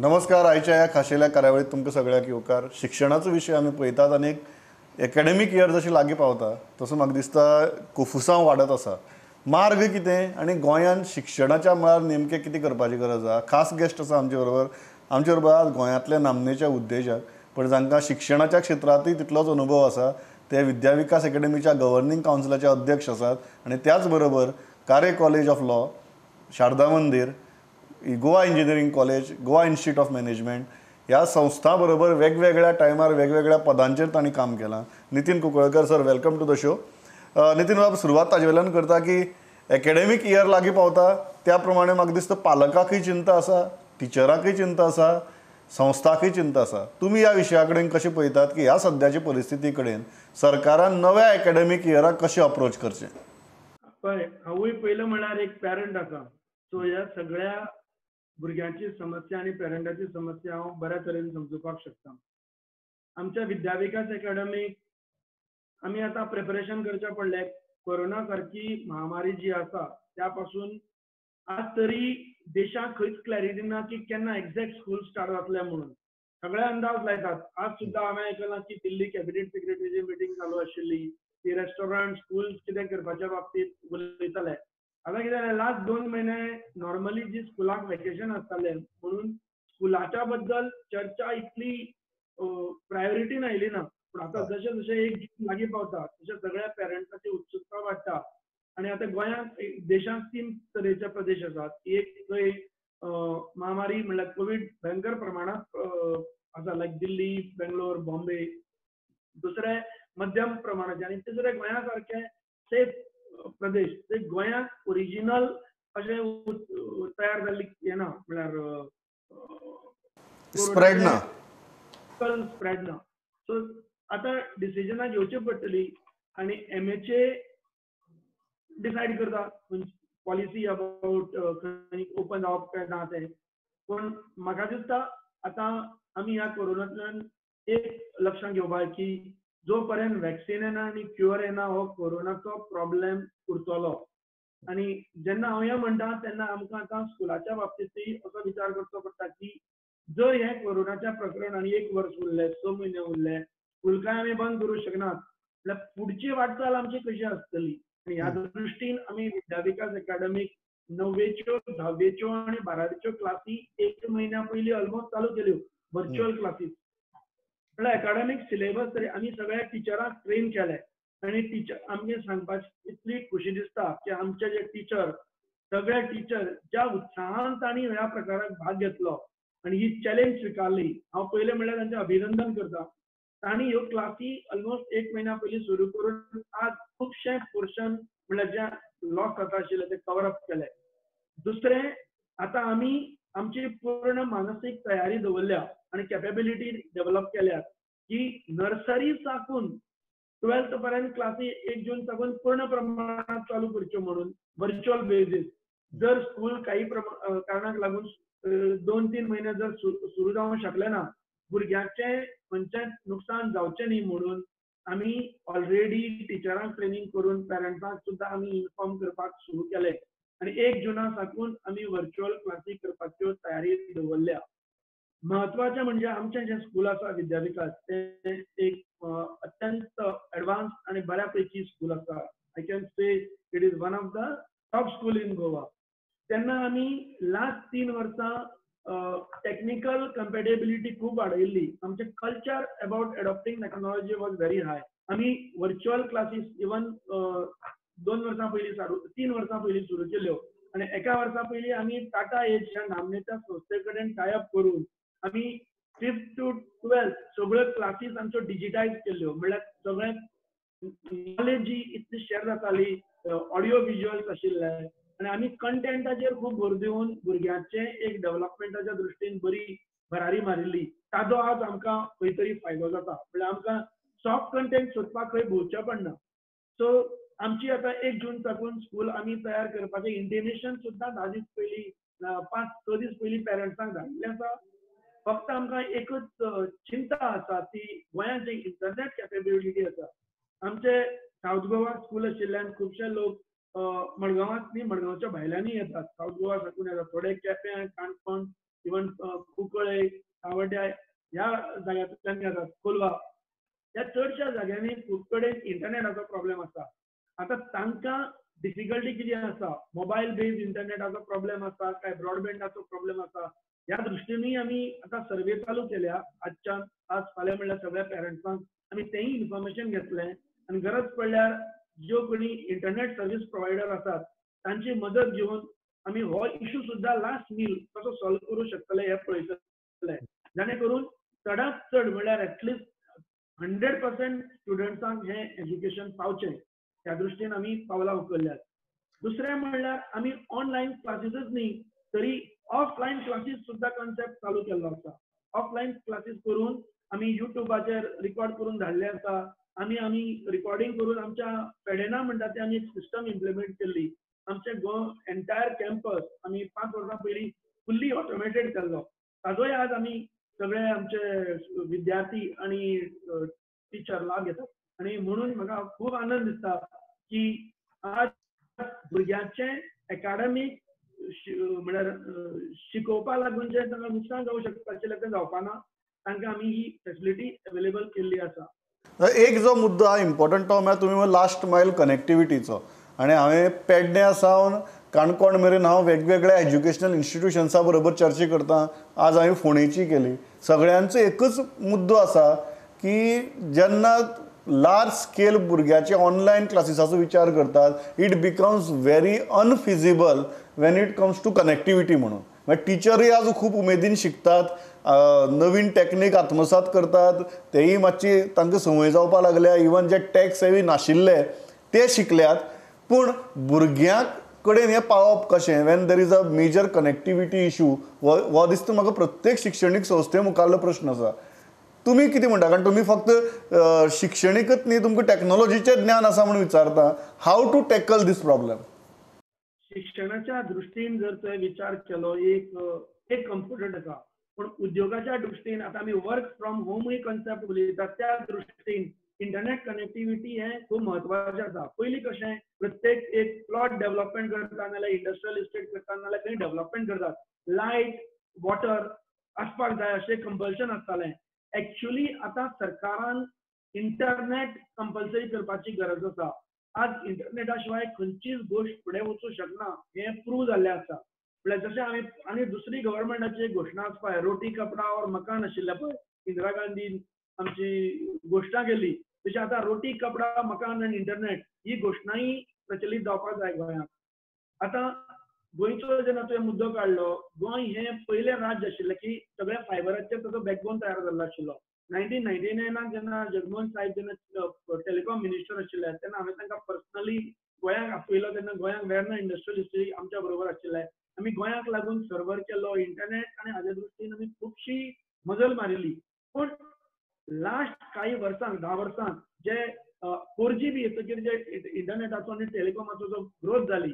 नमस्कार. आयच्या ह्या खाशेल्या कार्यावळीत तुमकां सगळ्यांक येवकार. शिक्षणाचो विशय आमी पळयतात आनी एक एकॅडमीक इयर जशें लागीं पावता तसो म्हाका दिसता कोफुसांव वाडत आसा. मार्ग कितें आनी गोंयांत शिक्षणाच्या मळार नेमकें कितें करपाची गरज आसा. खास गेस्ट आसा आमचे बरोबर. आमचे बरोबर आज गोंयांतले नामनेचे उद्देजक, पण जांकां शिक्षणाच्या क्षेत्रांतूय तितलोच अनुभव आसा, ते विद्याविकास एकेडमीच्या गव्हर्निंग कावन्सिलाचे अध्यक्ष आसात आनी त्याच बरोबर Kare college of law, Sharada Mandir, Goa engineering college, Goa institute of management ह्या संस्थां बरोबर वेगवेगळ्या टायमार वेगवेगळ्या पदांचेर तांणी काम केलां. Nitin Kunkalkar sir, welcome to the show. Nitin बाब, सुरवात ताजे वयल्यान करता की एकेडमीक इयर लागीं पावता त्या प्रमाणे म्हाका दिसता पालकांकूय चिंता आसा, टिचरांकूय चिंता आसा, संस्थाकूय चिंता आसा. तुमी ह्या विशया कडेन कशें पळयतात की ह्या सद्याचे परिस्थिती कडेन सरकारान नव्या एकेडमीक इयराक कशें अप्रोच करचें? पळय, हांवूय पयलें म्हळ्यार एक पेरंट आसा, सो ह्या सगळ्या भुरग्यांची समस्या आनी पेरंटाची समस्या हांव बऱ्या तरेन समजुपाक शकता. आमच्या विद्याविकास एकेडमीक आमी आतां प्रिपरेशन करचें पडलें. कोरोना सारकी महामारी जी आसा त्या पासून आज तरी देशाक खंयच क्लॅरिटी ना की केन्ना एग्जॅक्ट स्कूल स्टार्ट जातलें म्हणून. सगळे अंदाज लायतात. आज सुद्दां हांवें आयकलां की दिल्ली कॅबिनेट सेक्रेटरीची मिटींग चालू आशिल्ली, ती रेस्टॉरंट स्कूल कितें करपाच्या बाबतींत उलयताले. आतां कितें जालें, लास्ट 2 म्हयने नॉर्मली जी स्कुलाक वेकेशन आसतालें म्हणून स्कुलाच्या बद्दल चर्चा इतली प्रायोरिटीन आयली ना. पूण आतां जशें जशें 1 जून लागीं पावता तशें सगळ्या पेरंट्साची उत्सुकता वाडटा. आनी आतां गोंयांत देशांत 3 तरेचे प्रदेश आसात. एक थंय महामारी म्हणल्यार कोवीड भयंकर प्रमाणांत आसा, लायक दिल्ली, बेंगलोर, बॉम्बे. दुसरे मध्यम प्रमाणाचे आनी तिसरे गोंया सारके सेफ प्रदेश. ते गोंयांत ओरिजिनल अशें तयार जाल्ली येना, म्हळ्यार स्प्रेड ना, स्प्रेड ना. सो आतां डिसिजनां घेवची पडटली आनी MHA decide करता पॉलिसी अबाउट खंय ओपन जावप काय ना तें. पूण म्हाका दिसता आतां आमी ह्या कोरोनांतल्यान एक लक्षांत घेवपाक की जो पर्यंत वॅक्सिन येना आनी क्युअर येना हो कोरोनाचो प्रॉब्लेम उरतलो. आनी जेन्ना हांव हें म्हणटा तेन्ना आमकां आतां स्कुलाच्या बाबतींतय असो विचार करचो पडटा की जर हें कोरोनाचें प्रकरण आनी 1 वर्स उरलें, 6 म्हयने उरले, स्कूल काय आमी बंद करूं शकनात, जाल्यार फुडची वाटचाल आमची कशी आसतली. आनी ह्या दृश्टीन आमी विद्याविकास एकेडमीक 9वेच्यो, 10वेच्यो आनी 12वेच्यो क्लासी 1 म्हयन्या पयलीं ऑलमोस्ट चालू केल्यो, व्हर्च्युअल क्लासीस. म्हळ्यार एकाडेमीक सिलेबस तरी आमी सगळ्या टिचरांक ट्रेन केले आनी टिचर आमगे सांगपाची इतली खुशी दिसता की आमचे जे टिचर, सगळे टिचर ज्या उत्साहान तांणी ह्या प्रकाराक भाग घेतलो आनी ही चॅलेंज स्विकारली, हांव पयलें म्हणल्यार तांचें अभिनंदन करता. तांणी ह्यो क्लासी ऑलमोस्ट 1 म्हयन्या पयलीं सुरू करून आज खुबशे पोर्शन म्हणल्यार जे लॉस जाता आशिल्ले ते कवर अप केले. दुसरें, आतां आमी आमची पूर्ण मानसीक तयारी दवरल्या आनी कॅपेबिलिटी डेव्हलप केल्या की नर्सरी साकून 12th पर्यंत क्लासी 1 जून साकून पूर्ण प्रमाणात चालू करच्यो म्हणून व्हर्च्युअल बेजीस. जर स्कूल काही कारणाक लागून 2-3 म्हयने जर सुरू जावंक शकले ना, भुरग्यांचें खंयचेंच नुकसान जावचें न्ही म्हणून आमी ऑलरेडी टिचरांक ट्रेनींग करून पेरंट्सांक सुद्दां आमी इन्फॉर्म करपाक सुरू केलें आनी 1 जुना साकून आमी व्हर्च्युअल क्लासी करपाच्यो तयारी दवरल्या. म्हत्वाचें म्हणजे आमचें जें स्कूल आसा विद्याविकास तें एक अत्यंत एडवान्स आनी बऱ्या पैकी स्कूल आसा. I can say it is one of the top school in Goa. तेन्ना आमी लास्ट 3 वर्सां टॅक्निकल कम्पेटेबिलिटी खूब वाडयल्ली. आमचें culture about adopting technology was very high. आमी व्हर्च्युअल क्लासीस इवन 2 वर्सां पयलीं, 3 वर्सां पयलीं सुरू केल्यो आनी 1 वर्सा पयलीं आमी टाटा एज ह्या नामनेच्या संस्थे कडेन टायअप करून आमी 5th to 12th सगळ्यो क्लासीस आमच्यो डिजिटायज केल्यो. म्हणल्यार सगळें नॉलेज जी इतली शेअर जाताली, ऑडियो विज्युअल्स आशिल्ले आनी आमी कंटेंटाचेर खूब भर दिवन भुरग्यांचें एक डेव्हलपमेंटाच्या दृश्टीन बरी भरारी मारिल्ली. ताजो आज आमकां खंय तरी फायदो जाता. म्हणल्यार आमकां सॉफ्ट कंटेंट सोदपाक खंय भोंवचें पडना. सो आमची आतां 1 जून साकून स्कूल आमी तयार करपाचें इंटिमेशन सुद्दां 10 दीस पयलीं, 5-6 दीस पयलीं पेरंट्सांक धाडिल्लें आसा. फक्त आमकां एकूच चिंता आसा ती गोंयांत जी इंटरनेट कॅपेबिलिटी आसा. आमचे सावथ गोवा स्कूल आशिल्ल्यान खुबशे लोक मडगांवांत न्ही, मडगांवच्या भायल्यानूय येतात, सावथ गोवा साकून येतात, थोडे केपें, काणकोण, इवन कुंकळे, सावड्ड्या ह्या जाग्यांतल्यान घेतात, कोलवा, ह्या चडश्या जाग्यांनी खूब कडेन इंटरनेटाचो प्रॉब्लेम आसा. आतां तांकां डिफिकल्टी कितें आसा, मोबायल बेज इंटरनेटाचो प्रॉब्लेम आसा काय ब्रॉडबँडाचो प्रॉब्लेम आसा, ह्या दृश्टीनूय आमी आतां सर्वे चालू केल्या. आजच्यान आज फाल्यां म्हणल्यार सगळ्या पेरंट्सांक आमी तेंय इन्फॉर्मेशन घेतलें आनी गरज पडल्यार ज्यो कोणी इंटरनेट सर्वीस प्रोवायडर आसात तांची मदत घेवन आमी हो इशू सुद्दां लास्ट मील कसो सॉल्व करूं शकतले हें पळयतले, जाणे करून चडांत चड म्हणल्यार एटलिस्ट 100% स्टुडंट्सांक हें एज्युकेशन पावचें त्या दृश्टीन आमी पावलां उखल्ल्यात. दुसरें म्हणल्यार आमी ऑनलायन क्लासीसच न्ही तरी ऑफलायन क्लासीस सुद्दां कॉन्सेप्ट चालू केल्लो आसा. ऑफलायन क्लासीस करून आमी युट्यूबाचेर रिकॉर्ड करून धाडले आसा, आनी आमी रिकॉर्डिंग करून आमच्या फेडेना म्हणटा ते आमी एक सिस्टम इम्प्लिमेंट केल्ली. आमचे गोवा एंटायर कॅम्पस आमी 5 वर्सां पयलीं फुल्ली ऑटोमेटेड केल्लो, ताजोय आज आमी सगळे आमचे विद्यार्थी आनी टिचर लाभ घेतात. आनी म्हणून म्हाका खूब आनंद दिसता की आज भुरग्यांचें एकाडमीक म्हळ्यार शिकोवपा लागून जें तांकां नुकसान जावं शकता आशिल्लें तें जावपा ना, तांकां आमी ही फेसिलिटी अवेलेबल केल्ली आसा. एक जो मुद्दो आहा इम्पॉर्टंट तो म्हळ्यार तुमी लास्ट मायल कनेक्टिविटीचो, आनी हांवें पेडण्या सावन काणकोण मेरेन हांव वेगवेगळ्या एज्युकेशनल इन्स्टिट्युशन्सा बरोबर चर्चा करतां. आज हांवें फोंडेची केली, सगळ्यांचो एकूच मुद्दो आसा की जेन्ना लार्ज स्केल भुरग्याचे ऑनलायन क्लासीसाचो विचार करतात, it becomes very unfeasible when it comes to connectivity. म्हणून मागीर टिचरूय आज खूब उमेदीन शिकतात, नवीन टॅक्नीक आत्मसात करतात, तेय मातशी तांकां संवय जावपाक लागल्या, इवन जे टॅक्स हेवी नाशिल्ले ते शिकल्यात. पूण भुरग्यां कडेन हें पावप कशें when there is a major connectivity issue, हो दिसता म्हाका प्रत्येक शिक्षणीक संस्थे मुखारलो प्रश्न आसा. तुमी कितें म्हणटा, कारण तुमी फक्त शिक्षणीकच न्ही, तुमकां टॅक्नोलॉजीचें ज्ञान आसा म्हणून विचारता, how to tackle this problem? शिक्षणाच्या दृश्टीन जर तुवें विचार केलो एक कम्फर्ट आसा, पूण उद्योगाच्या दृश्टीन आतां आमी वर्क फ्रॉम होमूय कॉन्सेप्ट उलयतात, त्या दृश्टीन इंटरनेट कनेक्टिविटी हें खूब म्हत्वाचें आसा. पयलीं कशें प्रत्येक एक प्लॉट डेव्हलपमेंट करता नाल्यार इंडस्ट्रियल इस्टेट करता नाल्यार खंय डेव्हलपमेंट करतात, लायट वॉटर आसपाक जाय अशें कंपल्शन आसतालें. एक्चुअली आतां सरकारान इंटरनेट कंपल्सरी करपाची गरज आसा. आज इंटरनेटा शिवाय खंयचीच गोश्ट फुडें वचूं शकना हें प्रूव जाल्लें आसा. म्हळ्यार जशें आमी आनी दुसरी गव्हर्मेंटाची एक घोशणा आसा पळय, रोटी कपडा और मकान आशिल्लें पळय, इंदिरा गांधीन आमची घोशणा केली, तशें आतां रोटी कपडा मकान आनी इंटरनेट ही घोशणाय प्रचलीत जावपाक जाय गोंयांत. आतां गोंयचो जेन्ना तुवें मुद्दो काडलो, गोंय हें पयलें राज्य आशिल्लें की सगळ्या फायबराचेर ताचो बॅकबोन तयार जाल्लो आशिल्लो. 1999 जेन्ना जगमोहन साहेब जेन्ना टेलिकॉम मिनिस्टर आशिल्ले तेन्ना हांवें तांकां पर्सनली गोंयांक आपयलो. तेन्ना गोंयांक वेर्ना इंडस्ट्रियल इस्टेट आमच्या बरोबर आशिल्ले, आमी गोंयांक लागून सर्वर केलो इंटरनेट आनी हाज्या दृश्टीन आमी खुबशी मजल मारिल्ली. पूण लास्ट काही वर्सांक 10 वर्सांक जे 4G बी येतकीर जे इंटरनेटाचो आनी टेलिकॉमाचो जो ग्रोथ जाली,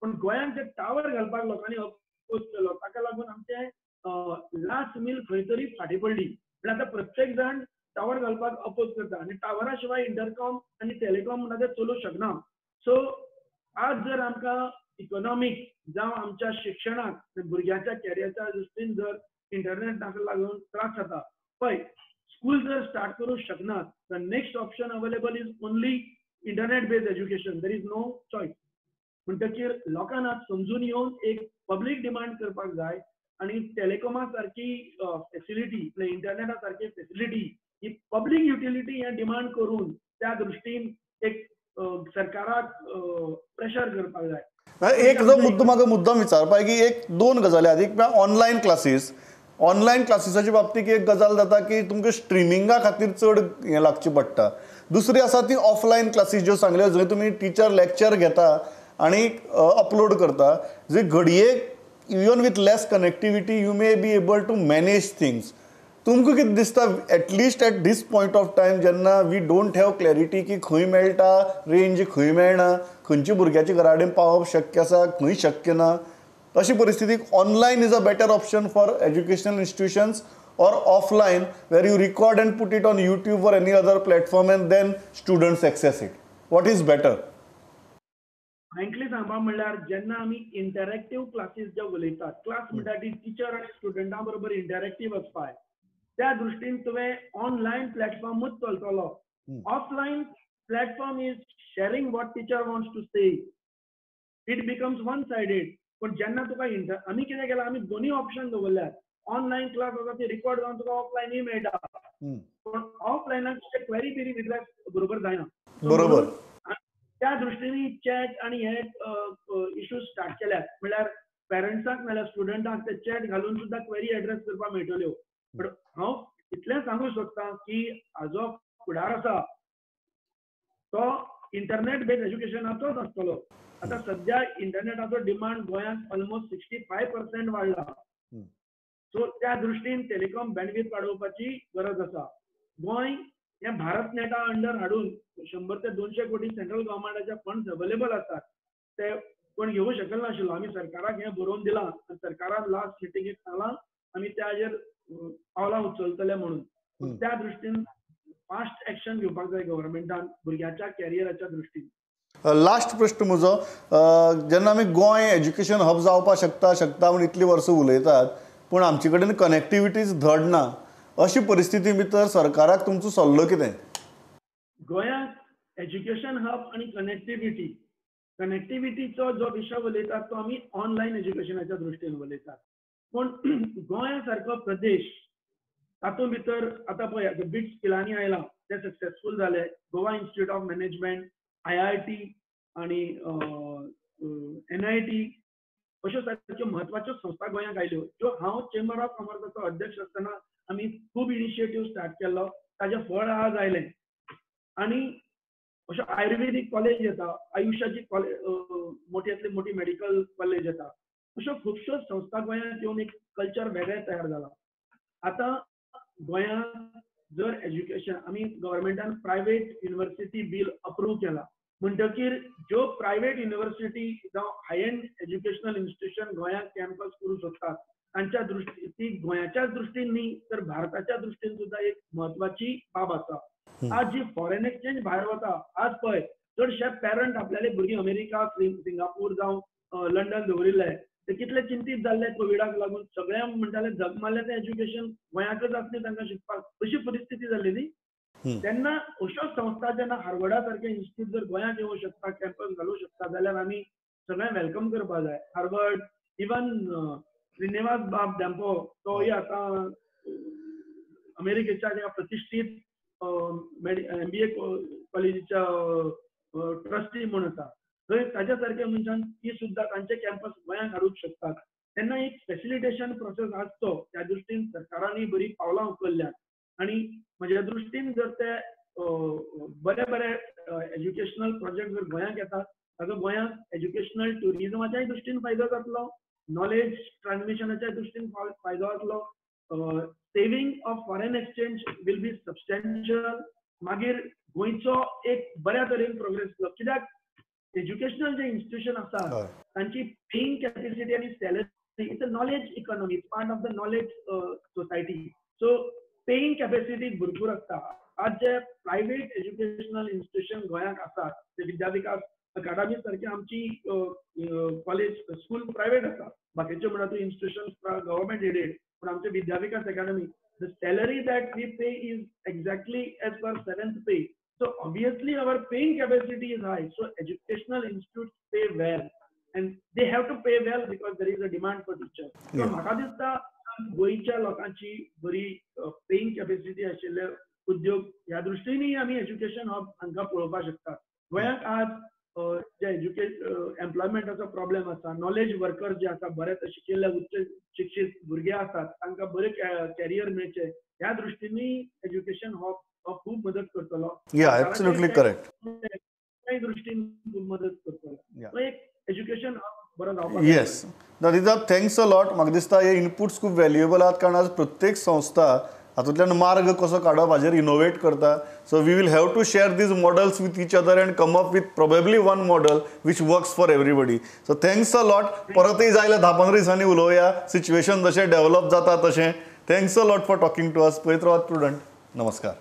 पूण गोंयांत जे टावर घालपाक लोकांनी अपोज केलो ताका लागून आमचे लास्ट मील खंय तरी फाटीं पडली. म्हळ्यार आतां प्रत्येक जाण टावर घालपाक अपोज करता आनी टावरा शिवाय इंटरकॉम आनी टेलिकॉम म्हणटा ते चलूंक शकना. सो आज जर आमकां इकॉनॉमीक जावं आमच्या शिक्षणाक भुरग्यांच्या कॅरियरच्या दृश्टीन जर इंटरनेटाक लागून त्रास जाता पळय, स्कूल जर स्टार्ट करूंक शकनात, the next option available is only internet based education, there is no choice. म्हणटकीर लोकांक आज समजून येवन एक पब्लीक डिमांड करपाक जाय आनी टेलिकॉमा सारकी फेसिलिटी, इंटरनेटा सारकी फेसिलिटी ही पब्लीक युटिलिटी हें डिमांड करून त्या दृश्टीन एक सरकाराक प्रेशर करपाक जाय. एक जो मुद्दो म्हाका मुद्दाम विचारपाक की एक दोन गजाली आहात. एक म्हळ्यार ऑनलायन क्लासीस, ऑनलायन क्लासीसाच्या बाबतींत एक गजाल जाता की तुमकां स्ट्रिमिंगा खातीर चड हें लागचें पडटा. दुसरी आसा ती ऑफलायन क्लासीस ज्यो सांगल्यो, जंय तुमी टिचर लेक्चर घेता आनी अपलोड करता, जे घडये even with less connectivity you may be able to manage things. तुमकां कितें दिसता at least at this point of time जेन्ना we don't have clarity की खंय मेळटा रेंज, खंय मेळना, खंयच्या भुरग्याच्या घरा कडेन पावप शक्य आसा, खंय शक्य ना, अशी परिस्थितीक online is a better option for educational institutions or offline where you record and put it on YouTube or any other platform and then students access it? What is better? Frankly सांगपा म्हणल्यार जेन्ना आमी इंटरॅक्टीव classes जे उलयतात, class म्हणटा ती teacher आनी स्टुडंटा बरोबर इंटरॅक्टीव आसपाय, त्या दृश्टीन तुवें online प्लॅटफॉर्मूच चलतलो. Offline platform is sharing what teacher wants to say, it becomes one sided. पण जेन्ना तुका आमी कितें केलां, आमी दोनूय ऑप्शन दवरल्यात. ऑनलायन क्लास आसा ती रिकॉर्ड जावन तुका ऑफलायनूय मेळटा, पण ऑफलायनाक तुजे क्वेरी बिरी रिड्रेस बरोबर जायना. बरोबर. त्या दृश्टीन चॅट आनी हे इश्यूज स्टार्ट केल्यात. म्हणल्यार पेरंट्सांक नाल्यार स्टुडंटांक ते चॅट घालून सुद्दां क्वेरी एड्रेस करपाक मेळटल्यो. पण हांव इतलें सांगूंक सोदता की हाजो फुडार आसा तो इंटरनेट बेस्ड एज्युकेशनाचोच आसतलो. आतां सद्या इंटरनेटाचो डिमांड गोंयांत ऑलमोस्ट 65% वाडला. सो त्या दृश्टीन टेलिकॉम बँडवीथ वाडोवपाची गरज आसा. गोंय हें भारत नेटा अंडर हाडून 100 ते 200 कोटी सेंट्रल गव्हर्मेंटाचे फंड्स अवेलेबल आसात, ते कोण घेवंक शकनाशिल्लो. आमी सरकाराक हें बरोवन दिलां आनी सरकारान लास्ट मिटिंगेक सांगलां आमी त्याचेर पावलां उचलतले म्हणून. त्या दृश्टीन फास्ट एक्शन घेवपाक जाय गव्हर्मेंटान भुरग्यांच्या कॅरियराच्या दृश्टीन. लास्ट प्रश्न म्हजो, जेन्ना आमी गोंय एज्युकेशन हब जावपाक शकता शकता म्हूण इतलीं वर्सां उलयतात, पूण आमचे कडेन कनेक्टिविटीज धड ना, अशी परिस्थिती भितर सरकाराक तुमचो सल्लो कितें? गोंयांत एज्युकेशन हब आनी कनेक्टिविटी, कनेक्टिविटीचो जो विशय उलयतात तो आमी ऑनलायन एज्युकेशनाच्या दृश्टीन उलयतात. पूण गोंया सारको प्रदेश तातूंत भितर आतां पळय बिट्स पिलानी आयलां ते सक्सेसफूल जाले, Goa institute of management, IIT आनी NIT अश्यो सारक्यो म्हत्वाच्यो संस्था गोंयांत आयल्यो, ज्यो हांव चेंबर ऑफ कॉमर्साचो अध्यक्ष आसतना आमी खूब इनिशिएटीव स्टार्ट केल्लो, ताजें फळ आज आयलें. आनी अश्यो आयुर्वेदीक कॉलेज येता, आयुश्याची कॉलेज, मोठ्यांतली मोठी मेडिकल कॉलेज येता, अश्यो खुबश्यो संस्था गोंयांत येवन एक कल्चर वेगळें तयार जालां. आतां गोंयांत जर एज्युकेशन आमी गव्हर्मेंटान प्रायवेट युनिवर्सिटी बील अप्रूव केला म्हणटकीर ज्यो प्रायवेट युनिवर्सिटी जावं हाय एंड एज्युकेशनल इन्स्टिट्यूशन गोंयांत कॅम्पस करूंक सोदतात तांच्या दृश्टी ती गोंयाच्याच दृश्टीन न्ही तर भारताच्या दृश्टीन सुद्दां एक म्हत्वाची बाब आसा. आज जी फॉरेन एक्सचेंज भायर वता, आज पळय चडशे पेरंट आपल्याले भुरगीं अमेरिका, सिंगापूर जावं लंडन दवरिल्ले, ते कितले चिंतीत जाल्ले कोविडाक लागून. सगळ्यांक म्हणटाले जग मारलें तें एज्युकेशन गोंयांतच आसलें तांकां शिकपाक, अशी परिस्थिती जाल्ली न्ही. तेन्ना अश्यो संस्था जेन्ना हार्वर्डा सारके इन्स्टिट्यूट जर गोंयांत येवंक शकता, कॅम्पस घालूंक शकता जाल्यार आमी सगळ्यांक welcome करपाक जाय. हार्वर्ड, इवन श्रीनिवास बाब धेंपो तोय आतां अमेरिकेच्या एका प्रतिश्ठीत MBA कॉलेजीच्या ट्रस्टी म्हूण आसा, थंय ताच्या सारक्या मनशान ती सुद्दां तांचे कॅम्पस गोंयांत हाडूंक शकतात. तेन्ना एक फॅसिलिटेशन प्रोसेस आसचो त्या दृश्टीन सरकारानूय बरी पावलां उखल्ल्यात. आनी म्हज्या दृश्टीन जर ते बरे बरे एज्युकेशनल प्रोजेक्ट जर गोंयांत येतात ताचो गोंयांत एज्युकेशनल ट्युरिजमाच्याय दृश्टीन फायदो जातलो, नॉलेज ट्रान्समिशनाच्या दृश्टीन फायदो जातलो, saving of foreign exchange will be substantial. मागीर गोंयचो एक बऱ्या तरेन प्रोग्रेस जातलो. कित्याक एज्युकेशनल जे इन्स्टिट्यूशन आसा तांची पेइंग कॅपेसिटी आनी salary, it's a knowledge economy, it's part of the knowledge society, so paying capacity भरपूर आसता. आज जे प्रायवेट एज्युकेशनल इन्स्टिट्यूशन गोंयांत आसात ते विद्याविकास अकादमी सारकी आमची कॉलेज स्कूल प्रायवेट आसा, बाकीच्यो म्हणटा तूं इन्स्टिट्यूशन गव्हर्मेंट एडेड, पूण आमचे Vidyavikas academy the salary that we pay is exactly as per 7th pay. So obviously our paying capacity is high. So educational institutes pay well and they have to pay well because there is a demand for teachers. So म्हाका दिसता गोंयच्या लोकांची बरी paying capacity आशिल्ले उद्योग ह्या दृश्टीनूय आमी education hub हांकां पळोवपाक शकतात. गोंयांत आज जे एम्प्लॉयमेंटाचो प्रॉब्लेम आसा, नॉलेज वर्कर जे आसा, बरे शिकिल्ले उच्च शिक्षीत भुरगे आसात तांकां बरे कॅरियर मेळचे ह्या दृश्टीनूय एज्युकेशन हब खूब मदत करतलो. ऍब्सोल्युटली करेक्ट, त्या दृश्टीन खूब मदत करतलो. एक एज्युकेशन बरो जावपाक. येस दादीसाब, thanks a lot. म्हाका दिसता हे इनपुट्स खूब व्हॅल्युएबल आहात, कारण आज प्रत्येक संस्था हातूंतल्यान मार्ग कसो काडप हाजेर इनोवेट करता. So we will have to share these models with each other and come up with probably one model which works for everybody. So thanks a lot. परतय जाय जाल्यार 10-15 दिसांनी उलोवया, सिच्युएशन जशें डेव्हलप जाता तशें. Thanks a lot for talking to us. पळयत रावात प्रुडंट. नमस्कार.